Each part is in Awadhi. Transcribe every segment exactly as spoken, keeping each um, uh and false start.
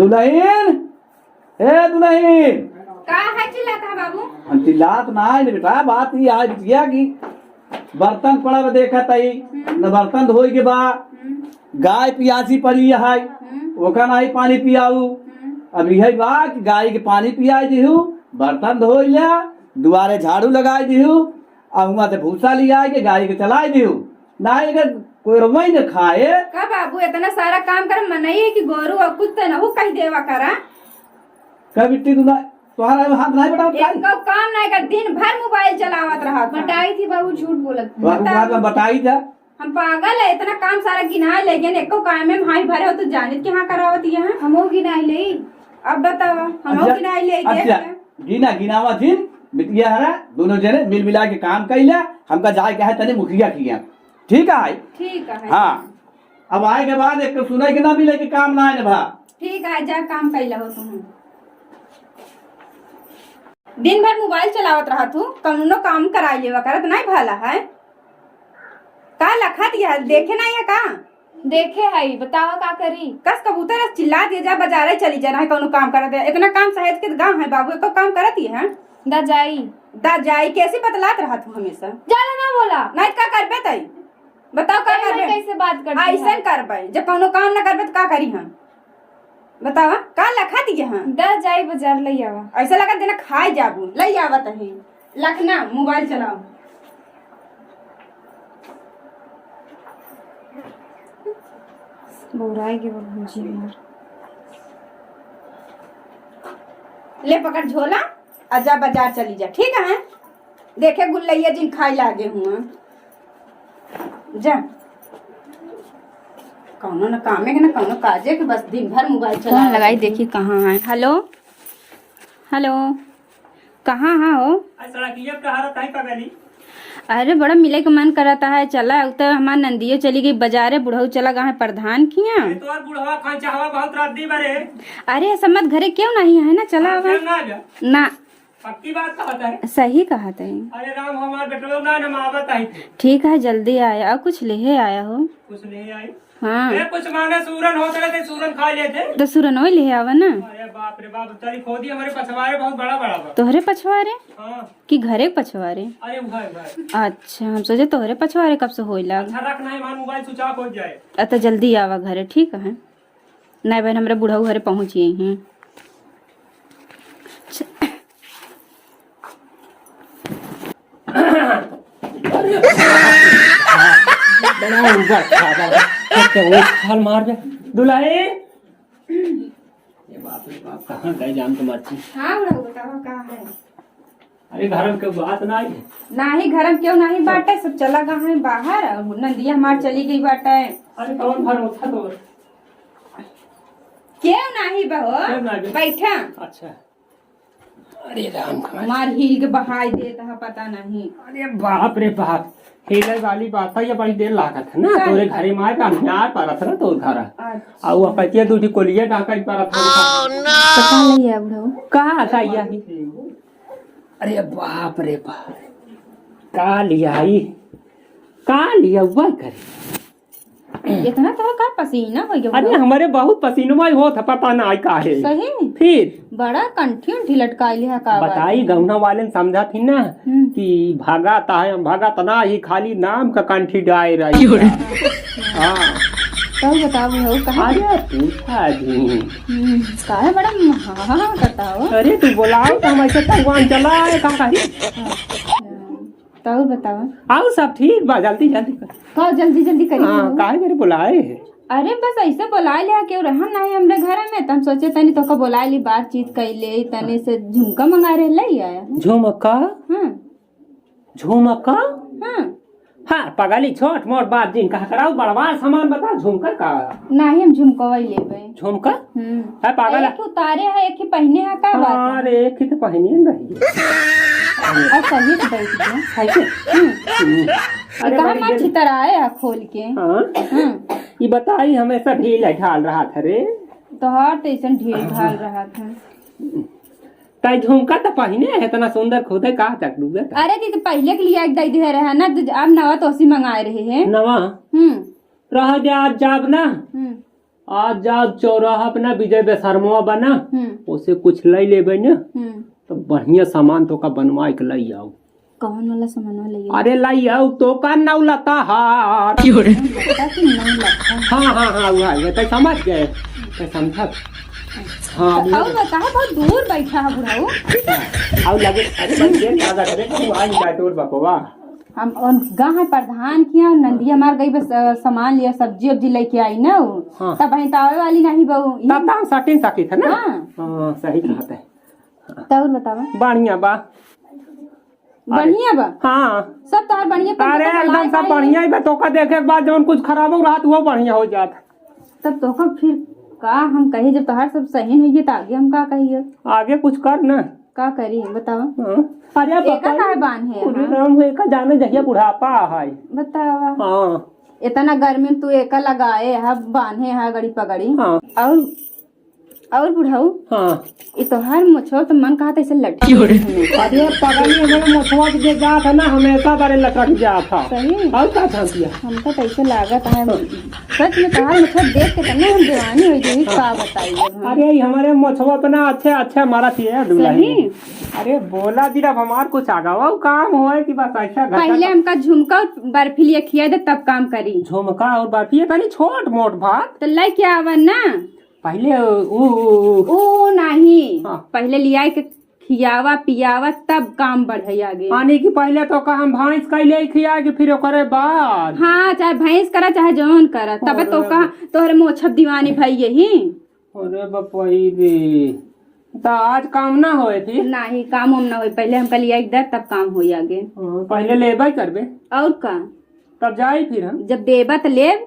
दुलहिन, ए दुलहिन। का है चिल्लात है बाबू? हम चिल्लात ना है बेटा, बात ई है बिटिया कि बर्तन पड़ा बा देखत हई, हम्म। न बर्तन धोई के बा, हम्म। गाय पियासी पड़ी है, हम्म। ओका नाही पानी पियाऊ। हम्म। अब यही बा कि गाय के पानी पियाई दिहू, बर्तन धोई ल्या, दुआरे झाड़ू लगाई दिहू, आ हुआं से भूसा लियाई के गाय के चलाई दिहू। नाही अगर कोई रवई न खाए। का बाबू, इतना सारा काम करे, मनई है कि गोरू और कुत्ते न, वो कह देवा करा। का बिट्टी, तू ना, तोहरा हाथ नाही बटावत काई? एको काम नाही कर, दिन भर मोबाइल चलावत रहत है। बटाई थी बाबू, झूठ बोलत है। बाबू, बताओ। बात में बटाई था। हम पागल है, इतना काम सारा गिनाए ले गए, एको काम में हाई भरे हो तो जानित के हाँ करावत ये है। हमहू गिनाई ले। अब बतावा, हमहू अच्छा, गिनाई ले, देख अच्छा, ले। गिना, गिनावा जिन, बिटिया हरा, दोनों जने मिल मिला के काम कइला, हमका जाए के है तनी मुखिया किया। ठीक है? ठीक है। हाँ। अब आए के बाद एक तो सुने के ना मिले कि काम ना आए भा। ठीक है, जा काम कइला हो तुम। दिन भर मोबाइल चलावत रहत हूँ, कौनो काम कराई लेवा करत नहीं भला है। का लखत यह देखे नहीं है का? देखे हई, बतावा का करी? कस कबूतर अस चिल्ला दिए, जा बाजारे चली जा, नहीं कौनो काम करत है। इतना काम सहेज के गाँव है बाबू, एको काम करत ही है? दा जाई। दा जाई, कैसे बतलात रहत हूँ हमेशा? ज्यादा ना बोला। नहीं का करबे तई? बताओ का अरे, मैं करबे? कैसे बात करती ऐसन हूँ? करबे, जब कौनो काम ना करबे तो का करी हम? बतावा, का लखा दिए हम? दा जाई बाजार ले आवा। ऐसा लगा देना खाए जाबू, ले आवा तही। लखना, मोबाइल चलाओ। बौराई के बाद भौजी हमार। ले पकड़ झोला, आ जा बाजार चली जा, ठीक है? देखे गुल्लैया जिन खाए लागे हुआ। जा। कौनो न कामे के न कौनो काजे के, बस दिन भर मोबाइल चला फोन लगाई, देखी कहाँ है। हेलो, हेलो, कहाँ है हो? आज सड़किया पे हालत है पगली। अरे, बड़ा मिले के मन करता है, चला, उ तो हमार नंदियो चली गई बाजारे, बुढ़ऊ चला गए हैं प्रधान किया। अरे, तोर बुढ़वा खान चाहवा बहुत रात दी बरे। अरे, समत घरे क्यों नहीं है ना, चला हाँ, आवा। क्यों ना जा? ना। पक्की बात कहत है। सही कहत है। अरे राम, हमार बेटवा ना नमावत आई। ठीक है, जल्दी आया। और कुछ लेहे आया हो? कुछ लेहे आई? हाँ। ए, कुछ माने सूरन होत रहे थे, सूरन खा लेते। तो सूरन वही लेहे आवा ना। अरे बाप रे बाप, तेरी खोदी हमारे पछवारे बहुत बड़ा बड़ा बा। तोहरे पछवारे? हाँ। कि घरे पछवारे? अरे उधर, उधर। अच्छा, हम सोचे तोहरे पछवारे कब से होई लाग। अच्छा रख, नहीं मान मोबाइल switch off हो जाए। अ, तो जल्दी आवा घरे, ठीक है? नहीं बहन, हमरा बुढ़ऊ घरे पहुँच गई हैं। बड़ा ऊपर था, बड़ा। तो वो छाल मार दे। दुल्हन। ये बाप रे बाप, कहाँ गए जान के मर्ची? हाँ, बुढ़ऊ, बतावा, का है? अरे, घर में केहू बात ना आई? नाही, घर में केहू नाही बाटे, सब चला गए हैं बाहर। और नंदिया हमार चली गई बाटे। अरे, कौन भरोसा तो? केहू नाही बहो, केहू नाही बे। बैठा। अच्छा। अरे राम, कहाँ मार हील के बहाई देत है, पता नहीं। अरे बाप रे बाप, हीले वाली बात है, ये बड़ी देर लागत है ना, काहे? तोरे घरे में आए, अंधियार परत है ना तोर घर। अच्छा। आ वो कहती है, दूठी कोलिया डाका ही परत है। तो का ले आया बुढ़ऊ? का सही है? अरे बाप रे बाप, का लिया ई? का लिया हुआ करे? इतना तोहर का पसीना हो गया अरे, बुढ़ऊ? हमरे बहुत पसीनवा होत है, पता ना आई काहे। सही? फिर? बड़ा कंठी उंठी लटकाई लिहा का बात बताई, है? गौना वाले ने समझा थी ना हम्म। कि भागा ता है, हम भागा ता ना, ये खाली नाम का कंठी डाय रही है। हाँ। तब बताओ हो, कहाँ? अरे, पूछा जी। हम्म, काहे बड़ा हाँ, हाँ, हाँ करता हो? अरे, तू बोलाओ तो हम ऐसे भगवान चला आए, का कही? अच्छा। तो और बतावा। और सब ठीक बा, जल्दी जल्दी कर। का जल्दी जल्दी करी हाँ, हो? काहे मेरे बुलाए है? अरे बस ऐसे बुला लिया, केहू रहन नाही हमरे घर में, त हम सोचे तनी तोका बुला ली, बातचीत कर ले, तनी से झुमका मंगा रहे, ले आया। झुमका? हाँ। झुमका? हाँ। हाँ, पगली, छोट मोट बात जिन कहा कराओ, बड़वा सामान बता, झुमका का? नाही, हम झुमकवा ही लेबे। झुमका? हम्म। है पागल है? एक उतारे है, एक ही पहने है, का बात है? अरे, एक ही तो पहने नहीं। और सही से बैठ गया। है के? हम्म। हम्म। अरे, कहाँ बड़ी मार देर छितराए है खोल के? हाँ। हम्म। ये बताई, हमेशा ढील ढाल रहा था रे। तोहार तो ऐसन ढील ढाल रहा था। ताई झुमका तो पहने है, इतना सुंदर खुदे का तक डूबे था। अरे दीदी, पहले के लिए एक दे दिए रहे ना, तो अब नवा तोसी मंगाए रहे हैं। नवा? हम्म। रह दे, आज जाब ना। हम्म। आज जाब चौराहा पे ना, विजय बेसरमवा बा ना, हम्म। ओसे कुछ लइ लेबे ना, हम्म। तो बढ़िया सामान तोका बनवाइ के लइ आउ। कौन वाला सामानवा लइ आउ? अरे लइ आउ तोका नौलखा हार। की हो रे? पता कि नौलखा। हाँ, हाँ, हाँ, वो है, ये तो समझ गए, तो समझत। हाँ, तो और बताओ, बहुत दूर बैठा है बुढ़ऊ। हाँ, और लगे, अरे बन गए, क्या लग रहे, तू आई जा तोर बकवा। हम उन गाँव है प्रधान किया, नंदी हमार गई बस, अ, सामान लिया, सब्जी उब्जी लेके आई ना वो। हाँ। तब बहन तो आवे वाली नहीं बहू। तब तो हम सटिन सकित है ना? हाँ। हाँ, सही कहत है। तो और बतावा। बढ़िया बा। बढ़िया बा? हाँ। सब तोहार बढ़िया, अरे एकदम सब बढ़िया ही बा, तोका देखे के बाद जौन कुछ खराब हो रहा वो बढ़िया हो जात। तब तोका फिर का हम कही, जब तोहार सब सही नहीं है तो आगे हम का कहिए? आगे कुछ कर ना। का करी बतावा? हाँ। अरे एका बताओ। काहे बांधे पूरे हैं? राम हो, एका जाने जहिया बुढ़ापा है। बतावा। हाँ। इतना गर्मी में तू एका लगाए है, बांधे है गड़ी पगड़ी। हाँ। और, और बुढ़ऊ? हाँ। ई तोहार मोछवा तो मन कहत ऐसे लटकी क्यों रे? हमेशा। अरे पगड़ी, हमारे मोछवा के जे जात है ना, हमेशा बड़े लटक जात है। सही? और का झांसिया? हमका तो ऐसे लागत है। हाँ। सच में तोहार मोछवा देख के तब ना हम दीवानी हो गई, का बताई अब हम। अरे, ई हमरे मोछवा पे ना अच्छे, अच्छे मारत है दुल्हन। सही? अरे, बोला जी, अब हमार कुछ आगावा काम होए कि बस ऐसा घटा पहले का हमका झुमका और बर्फी लिए खिया दे, तब काम करी। झुमका और बर्फी, ये तनी छोट मोट बात। तो लेके आवा ना। पहले उ, उ, उ, उ। ओ नहीं, हाँ। पहले लिया के खियावा पियावा, तब काम बढ़े आगे। यानी कि पहले तोका हम भैंस कैले खिया के फिर ओकरे बाद। हाँ, चाहे भैंस करा चाहे जौन करा, तबे अरे। तोका तोहरे मोछब दीवानी भई यही। अरे बपई रे, त आज काम ना होए फिर? नहीं, काम उम ना होए, पहले हमका लिया के दे, तब काम होई आगे। हाँ, पहले लेबे करबे। और का? तब जाई फिर हम। जब देबा त लेब।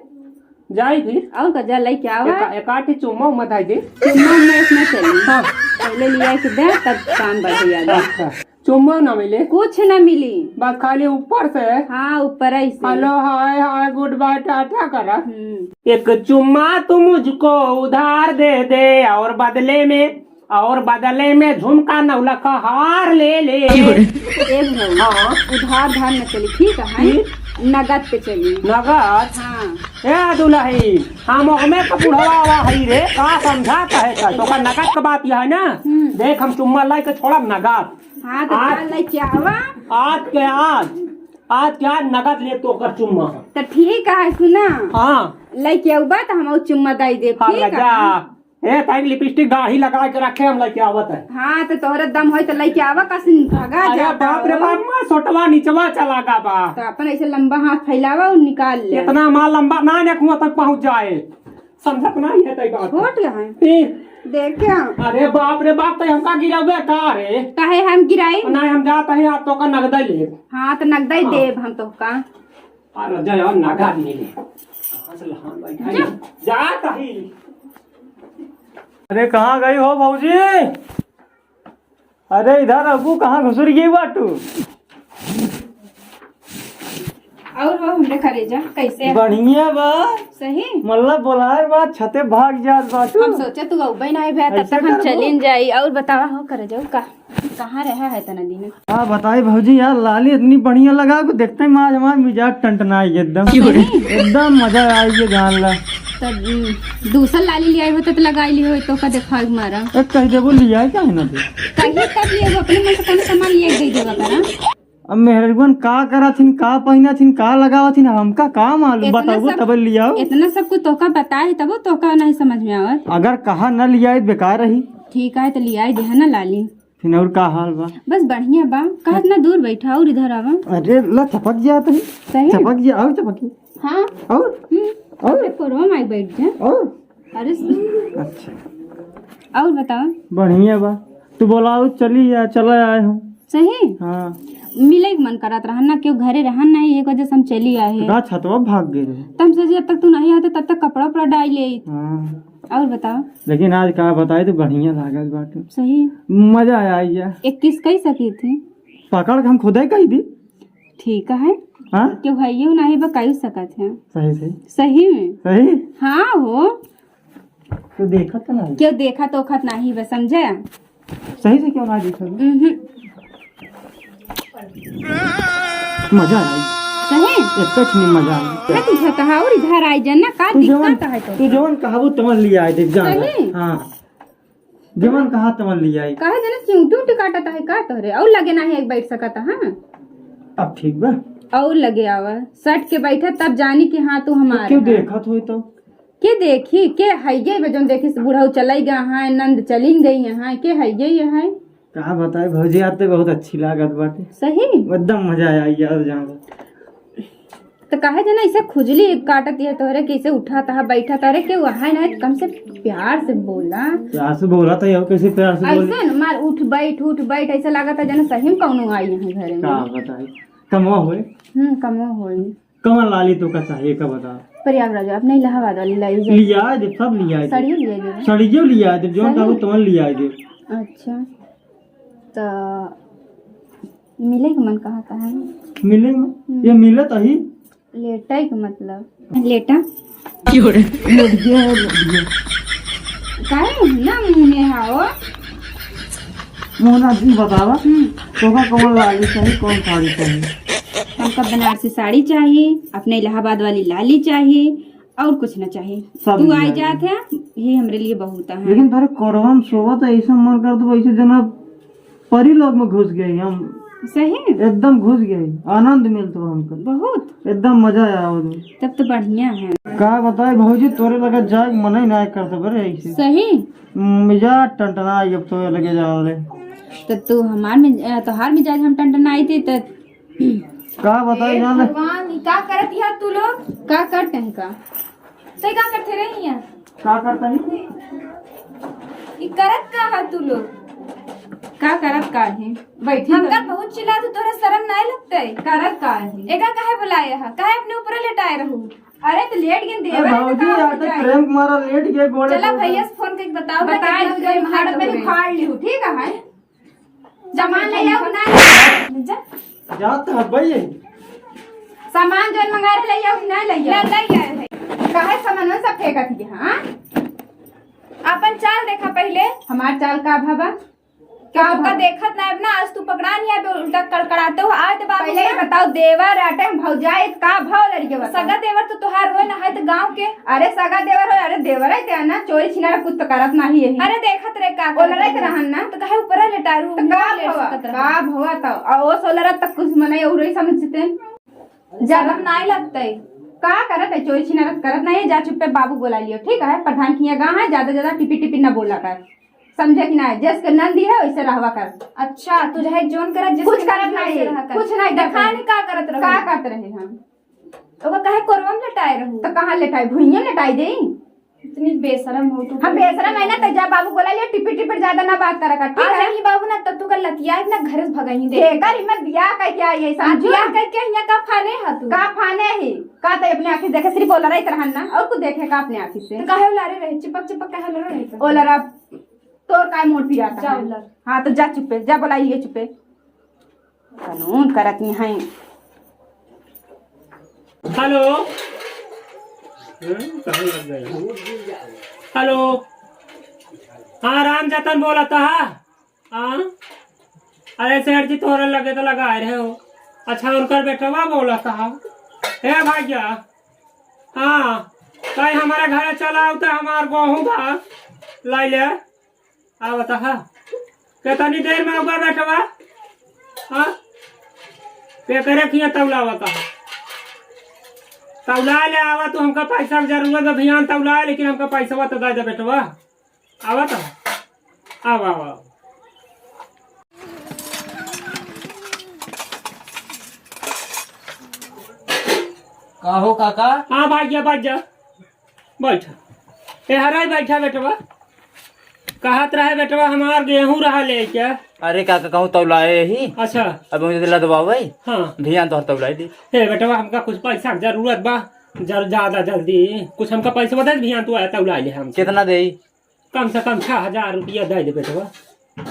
जाई फिर। और का, जा लइके आवा। एका-, एकाठी चुम्मा उम्मा धाई दे। चुम्मा उम्मा इसमें चली। हाँ। पहले लिया के दे, तब काम बढ़े आगे। अच्छा, चुम्मा ना मिले? कुछ ना मिली। बस खाली ऊपर से? हाँ, ऊपर ऐसे। Hello, hi, hi, good bye, टाटा करा। हम्म। एक चुम्मा तू मुझको उधार दे दे और बदले में, और बदले में झुमका नौलखा हार ले ले। ए भाई, हाँ। उधार धार न चली, ठीक है? हम्म। नगद पे चली। नगद? हाँ। ए दुलही, हम ओमे का बुढ़वा आवा हई रे, का समझा कहे का? तो का नगद का बात यह है ना? हम्म। देख, हम चुम्मा लाई के छोड़ब नगद। हाँ, तो आज, का लइके आवा? आज के आज, आज के आज नगद ले तो कर चुम्मा। तो ठीक है, सुना। हाँ। लइके आउबा तो हम चुम्मा दई देब, हाँ, ठीक है? ए, ताई लिपस्टिक दाढ़ी लगा के रखे, हम लइके आवत है। हाँ, तो तोहरे दम होई तो लइके आवा, कसिन भगा अरे जाता बाप रे हो। बाप, माँ सोटवा निचवा चला गा बा। तो अपन ऐसे लंबा हाथ फैलावा और निकाल ले। इतना माँ लंबा ना, ने कुआं तक पहुँच जाए। समझत नहीं है तई बात। छोट है। ए। देख क्या? अरे बाप रे बाप, तई हमका गिरावे का रे? काहे हम गिराई? नहीं, हम जात है, आप तो का नगदई ले। हाँ, तो नगदई हाँ। देब हम तो का। अरे जय हो, नगद मिले। कहाँ से लहान बैठा जा। है? जात ही। अरे कहाँ गई हो भौजी? अरे इधर अबू, कहाँ घुसुर गई बाटू? और वो हमरे करेजा कैसे है? बढ़िया बा। सही? मल्ला बोलाए बा, छते भाग जात बाटू। हम सोचे तू अउबे ना है भैया, तब ऐसे तक हम करबो? चलिन जाई। और बतावा हो करेजा का? कहाँ रहा है इतना दिन? हाँ बताई भौजी यार, लाली इतनी बढ़िया लगा कि देखते ही आज हमार मिजाज टनटनाई एकदम। क्यों रे? एकदम मजा आई ये जान ला। तब, उम, दूसर लाली ले आई होते तो लगाई ली होई तो का देखा मारा। ए, कह देबो ले आई काहे ना दे? कहीं तब ले वो अपने मन से कोनो सामान ले दे देवा करा। अब मेहरगुन का करा थिन, का पहिना थिन, का लगावा थिन, हमका का मालूम, इतना बताओ सब, तब ले आओ। इतना सब कुछ तोका बताए तबो तोका नहीं समझ में आवत। अगर कहा न ले आई बेकार रही। ठीक है तो ले आई दे है ना लाली। फिर और का हाल बा? बस बढ़िया बा। कहाँ इतना दूर बैठा और इधर आवा। अरे ला चपक गया तो। सही? चपक गया और चपक गया। हाँ। और? हम्म। और? अरे कोरवा में बैठ जा। और? अरे सुन। अच्छा। और बताओ। बढ़िया बा। तू बोलाओ चली या चला आए हम। सही? हाँ। मिले के मन करत रहन ना, क्यों घरे रहन नहीं, एक वजह से हम चली आए हैं। का छतवा भाग गए रहे। तब से जब तक तू नहीं आते तब तक कपड़ा उपड़ा डाल ले। हाँ। और बताओ। लेकिन आज का बताई तो बढ़िया लागत बाटे। सही। मजा आया यार। एक किस कही सकी थी? पकड़ के हम खुदे कही दी। ठीक है। हाँ? क्यों है ये नहीं बा कही सकत है। सही से। सही में। सही? हाँ हो। तो देखत तो नहीं। क्यों देखत ओखत नहीं बा समझे? सही से क्यों ना देखत? हम्म। मजा आई। सही? एक कुछ नहीं मजा आई। ना तू झतहा और इधर आई जाना, का तू जवन, दिक्कत है तो? तू जवन कहबू तवन लिया आई देख जान। सही? हाँ। जवन कहा तवन लिया आई। काहे जाना चिंटी उंटी काटत है का तोहरे? और लगे नाही एक बैठ सकत, हाँ? अब ठीक बा। और लगे आवा, सट के बैठा तब जानी कि हाँ तू हमार क्यों है। देखत होई तो? के देखी, के है ये बे जौन देखी से बुढ़ऊ चलाई गया है, नंद चलिन गई यहाँ, के है ये, ये है? का बताए भौजी, आते बहुत अच्छी लागत बाटे। सही? एकदम मजा आया यार जान। तो काहे जाना इसे खुजली काटत है तोहरे, कैसे उठा तहा बैठा तारे के वहाँ ना, कम से प्यार से बोला। प्यार से बोला तो यार, कैसे प्यार से बोली? ऐसे न मार उठ बैठ, उठ बैठ, ऐसा लागत है जाना सही में कौनो आई है घरे में। का बताए, कमवा होए? हम्म, कमवा होए। कमर लाली तो का चाहिए, का बता? प्रयागराज, अपने इलाहाबाद वाली लाई जाए। लिया दे, सब लिया दे। साड़ियों लिया दे। साड़ियों लिया दे, जौन सही? कहबो तौन लिया दे। अच्छा, तो मिले के मन कहा था है? मिले में? हम्म। ये मिलत अही। लेटाई के मतलब? लेटा? क्यों रे? लेट गया है, लेट गया। काहे मुँह ना मुँह में हाओ? मोहना जी बतावा, हम्म। तोका कौन लाली चाहिए, कौन साड़ी चाहिए? हमका बनारसी साड़ी चाहिए, अपने इलाहाबाद वाली लाली चाहिए, और कुछ ना चाहिए। सब तू लिया आई दे। जात है, ये हमरे लिए बहुत है। लेकिन तोरे कोरवा में सोवत है, ऐसे मन करत बा, ऐसे जना परी लोग में घुस गए हम। सही? एकदम घुस गए, आनंद मिलत बा हमको। बहुत? एकदम मजा आया। तब तो बढ़िया है। का बताए भौजी, तोरे लगे जाए के मन ही ना करत बरे ऐसे। सही? मिजाज टनटना आई अब तोरे लगे जावले। तो तू हमार में, अ, तोहार मिजाज हम टनटनाई थी तो का बताई हे जान ले। भगवान, ई का करत हिया तू लोग? का करते हैं का? ते का करते रही हिया? का करता है? ई करत का है तू लोग? का करत का है? बैठी हमका कर। बहुत चिल्लात हो, तोहरा शर्म नाय लगते? करत का है? एका काहे बुलाए है? काहे अपने ऊपर लेटाए रहू? अरे तो लेट गिन दे, अरे अरे तो भौजी, का यार हो तो जाए? प्रेम कुमार लेट गए गोड़े चला पे। भैया से फोन करके बताओ ना बता कितना दू, जन भाड़ पे उखाड़ ली हूँ, ठीक है? सामान ले आओ कि ना ले आओ? जा। जात है भाई। सामान जौन मंगा रहे, ले आओ कि ना ले आओ? ले, ले आए है। काहे सामान सब फेंकत है, हाँ? अपन चाल देखा पहिले। हमार चाल का भावा? का का भावा? देखत ना, अब ना आज तू पकड़ा नहीं है, उल्टा कड़कड़ाते हो। आज तो बाबू पहिले ना बताओ, देवर आटे हम भौजाई का भाव लड़के बता? सगा देवर तो तोहार होए ना है तो गाँव के। अरे सगा देवर हो, अरे देवर है क्या ना, चोरी छिनारा कुछ तो करत नाही यही। अरे देखत रहे का बोल करत रहे रहे। रहन ना। तो काहे ऊपर लेटारू, तो का लेट भवा, सकत रहे। का भवा तो, आ ओ सोलरा तक कुछ मने उरई समझते। शर्म नाय लगते। का करत है, चोरी छिनारा करत नाही है, जा चुप्पे बाबू बोला लियो, ठीक है? प्रधान किया गा है, ज्यादा ज्यादा टिपी टिपी ना बोला कर, समझे कि ना? जस के नंदी है वैसे रहवा कर। अच्छा, तू चाहे जोन करा, जिस कुछ के करत नंदी है, नाही, वैसे रहा कर। कुछ नाही देखा करत नहीं का करत रहो? का करत रहे हम? ओका काहे कोरवा में लेटाए रहू? तो कहाँ लेटाए? भुइयां लेटाई दे। इतनी बेशरम हो तू। हम बेशरम है ना, तो जा बाबू बोला लियो, टिपिर टिपिर ज्यादा ना बात करा कर, ठीक आज है? नहीं बाबू ना, तो तू का लतिया इतना घर से भगाई दे। एकर हिम्मत बियाह कह के आई है, समझू? बियाह कह के हियां का फाने है तू? का फाने ही? का तो अपने आँखी से देखे, सिर्फ ओलरा ही रहन ना, और कुछ देखे का अपने आँखी से? तो काहे ओलारे रहे? चिपक चिपक काहे ओलारे रहे? ओलरा तोर काय मोर पिरात जा है? ओलर। हाँ, तो जा चुप्पे, जा बोला ये चुप्पे। कानून करत नहीं है। हेलो। हम्म, कहाँ लग गए? हेलो। हाँ, राम जतन बोलत हा। हाँ। अरे सेठ जी, तोहरे लगे तो लगाए रहे हो। अच्छा, उनकर बेटवा बोलत हा। ए भैया। हाँ। भाई, हमारे घर चला आओ तो हमार गेहूं बा। लाई ले। आवत हा। कितनी देर में आऊंगा बेटवा? हाँ? के करे किया तौलावत हा। तौला ले आवा, तू हमका पैसा के जरूरत है, ध्यान तौला, लेकिन हमका पैसा तो दे दे बेटवा। आवत हा। आवा, आवा, आवा। का हो काका? हाँ भाई, जा, बैठ जा। बैठ। ए, हराई बैठा बेटवा। कहत रहे बेटवा, हमार गेहूं रहा लेके। अरे काका, कहूँ तौलाए ही। अच्छा। अब मुझे लदवावे। हाँ। ध्यान तोहर तौलाई दी। ए बेटवा, हमका कुछ पैसा के जरूरत बा। जर-, ज्यादा जल्दी। कुछ हमका पैसा दे, ध्यान तू आया तौला ले हमसे। कितना देई? कम से कम छह हजार रुपया दे दे बेटवा।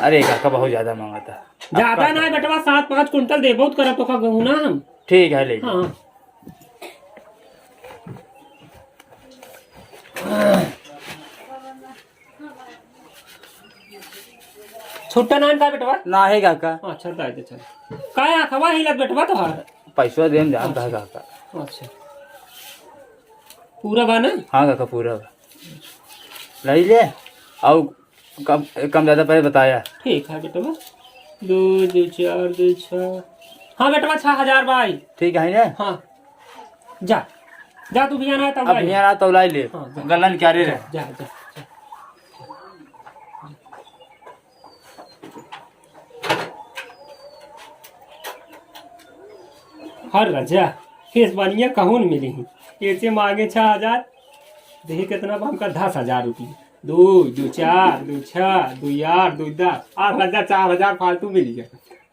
अरे काका, बहुत ज्यादा मांगत हा। ज्यादा ना बेटवा, सात पाँच कुंटल देबो तो करत ओका गेहूं ना हम। ठीक है, ले। हाँ। छुट्टा नान का बेटवा? ना है काका। अच्छा, दाई दे, चल। का आँखवा हिलत बेटवा तोहार? पैसवा देम जान का काका। अच्छा। पूरा बा ना? हाँ काका, पूरा बा। लई ले। अउ कम, कम ज्यादा पहले बताया। ठीक है बेटवा। दो, दो, चार, दो, छः। हाँ बेटवा, छः हजार बा। ठीक है ना? हाँ। जा, जा तू बिहान आ तब अब लाई। बिहान आ तब लाई ले। हाँ, जा। गल्ला निकाले रहे। जा, जा, जा। हर रजा, केस बनिया कहूँ न मिली ही। एचे मांगे छः हजार, देखी कितना बा हमका, दस हजार रुपये। दो, दो चार, दो छः, दो आठ, दो दस, आठ हजार, चार हजार फालतू मिल गया।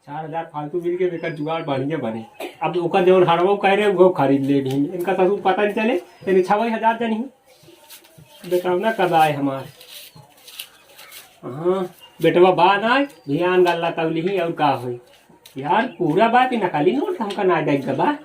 चार हजार फालतू मिल के एकर जुगाड़ बढ़िया बने। अब ओकर जौन हरवा कह रहे, वो खरीद ले भी। इनका ससुर पता नहीं चले, यानी छवई हजार जन ही। बेटवा ना कब आए हमार। हाँ, बेटवा बा ना, ध्यान गल्ला तौली ही, और का होई? यार, पूरा बा कि नकली नोट हमका ना देख बा।